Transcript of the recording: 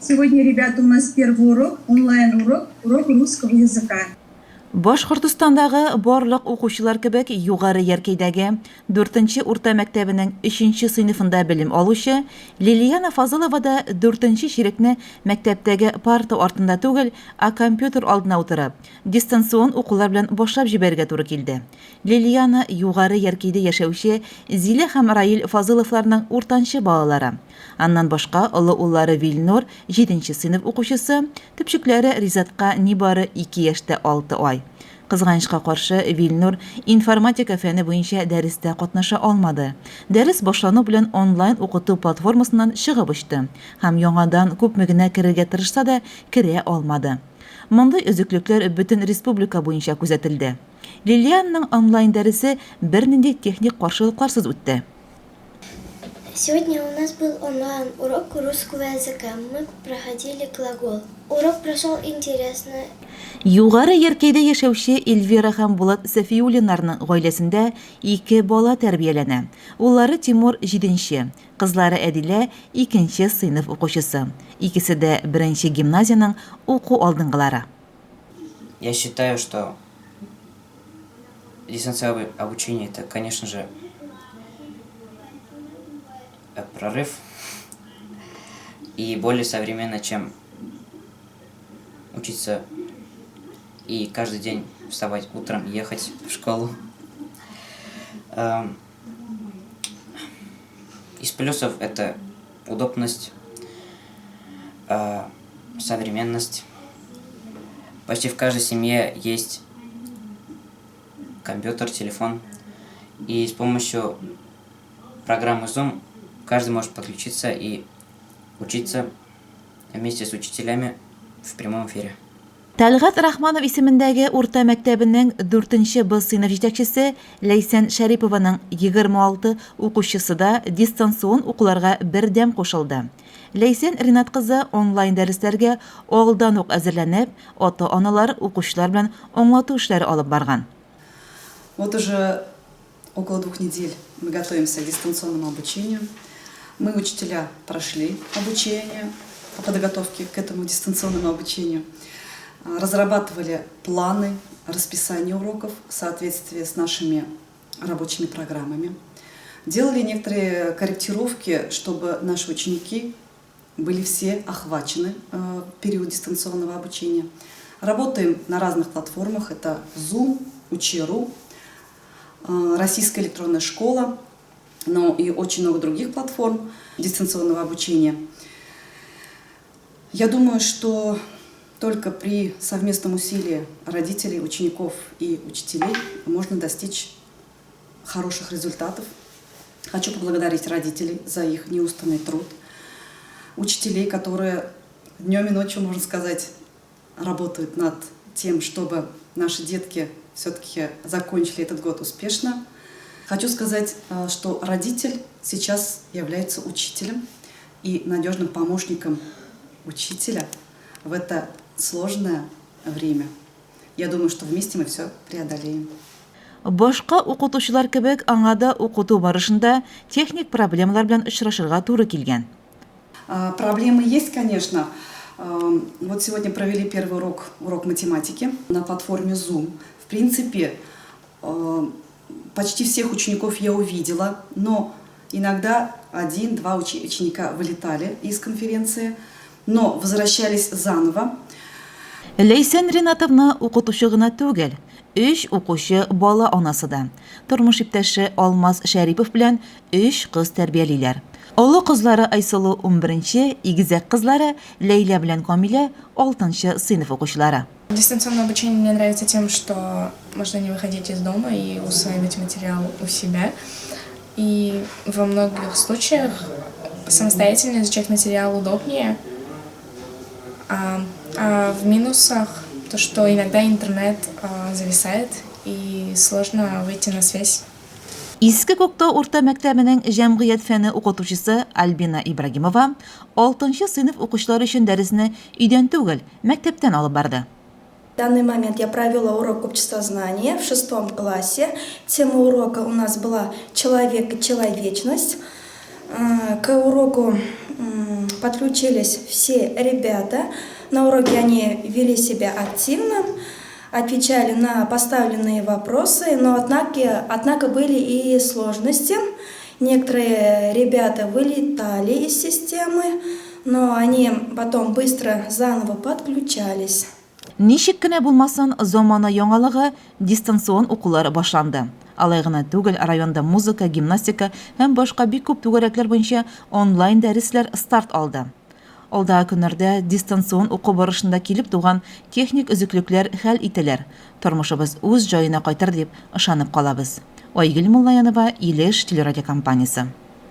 Сегодня, ребята, у нас первый урок, онлайн-урок, урок русского языка. Башкортостандагы барлык укучылар кебек Югары Яркәйдәге дүртенче урта мәктәбенең өченче сыйныфында белем алучы Лилиана Фазылова да дүртенче чирекне мәктәптәге парта артында түгел, ә компьютер алдына утырып, дистанцион укулар белән башлап җибәрергә туры килде. Лилиана Югары Яркәйдә яшәүче Зилә һәм Раил Фазыловларның уртанчы балалары. Аннан башка олы уллары Вилнур, җиденче сыйныф укучысы, төпчекләре Ризатка нибары ике яшь тә алты ай. Кызганычка каршы, Вилнур информатика фәне буенча дәрестә катнаша алмады. Дәрес башлану белән онлайн укыту платформасыннан чыгып очты һәм яңадан күпме генә керергә тырышса да, керә алмады. Мондый өзеклекләр бөтен республика буенча күзәтелде. Лилианның онлайн дәресе бернинди техник каршылыкларсыз үтте. Сегодня у нас был онлайн-урок русского языка. Мы проходили глагол. Урок прошел интересно. Югары Яркәйдә яшәүче Эльвира һәм Булат Сафиуллиннарның гаиләсендә ике бала тәрбияләнә. Уллары Тимур җиденче, кызлары Әдилә икенче сыйныф укучысы. Икесе дә беренче гимназиянең уку алдынгылары. Я считаю, что дистанционное обучение это, конечно же, прорыв и более современно, чем учиться и каждый день вставать утром и ехать в школу. Из плюсов это удобность, современность. Почти в каждой семье есть компьютер, телефон. И с помощью программы Zoom каждый может подключиться и учиться вместе с учителями в прямом эфире. Тәлгать Рахманов исемендәге урта мәктәбенең дүртенче Б сыйныф җитәкчесе Ләйсән Шәрипованың 26 укучысы да дистанцион укуларга бердәм кушылды. Ләйсән Ринат кызы онлайн дәресләргә алдан ук әзерләнеп, ата-аналар, укучылар белән аңлату эшләре алып барган. Вот уже около 2 недель мы готовимся к дистанционному обучению. Мы, учителя, прошли обучение по подготовке к этому дистанционному обучению. Разрабатывали планы, расписание уроков в соответствии с нашими рабочими программами. Делали некоторые корректировки, чтобы наши ученики были все охвачены в период дистанционного обучения. Работаем на разных платформах. Это Zoom, Учи.ру, Российская электронная школа, но и очень много других платформ дистанционного обучения. Я думаю, что только при совместном усилии родителей, учеников и учителей можно достичь хороших результатов. Хочу поблагодарить родителей за их неустанный труд, учителей, которые днем и ночью, можно сказать, работают над тем, чтобы наши детки все-таки закончили этот год успешно. Хочу сказать, что родитель сейчас является учителем и надежным помощником учителя в это сложное время. Я думаю, что вместе мы все преодолеем. Башка укытучылар кебек аңа да укыту барышында техник проблемалар белән очрашырга туры килгән. Проблемы есть, конечно. Вот сегодня провели первый урок, урок математики на платформе Zoom. В принципе, почти всех учеников я увидела, но иногда один-два ученика вылетали из конференции, но возвращались заново. Ләйсән Ринатовна укытучы гына түгел, өч укучы бала анасы да. Тормыш иптәше Алмаз Шәрипов белән өч кыз тәрбиялиләр. Олы кызлары Айсылу 11-нче, игезәк кызлары Ләйлә белән Камилә 6 сыйныф укучылары. Дистанционное обучение мне нравится тем, что можно не выходить из дома и усваивать материал у себя. И во многих случаях самостоятельно изучать материал удобнее. А в минусах то, что иногда интернет зависает и сложно выйти на связь. Иске Күктау урта мәктәбенең җәмгыять фәне укытучысы Альбина Ибрагимова 6 сыйныф укучылары өчен дәресне өйдән түгел, мәктәптән алып барды. В данный момент я провела урок обществознания в шестом классе. Тема урока у нас была «Человек и человечность». К уроку подключились все ребята. На уроке они вели себя активно, отвечали на поставленные вопросы, но однако, однако были и сложности. Некоторые ребята вылетали из системы, но они потом быстро заново подключались. Ничек кенә булмасын, замана яңалыгы, дистанцион укулар башланды. Алай гына түгел, районда музыка, гимнастика һәм башка бик күп түгәрәкләр буенча онлайн дәресләр старт алды. Алдагы көннәрдә дистанцион уку барышында килеп туган техник өзеклекләр хәл ителер, тормышыбыз үз җаена кайтыр дип ышанып калабыз. Айгөл Муллаянова, Илеш телерадиокомпаниясе.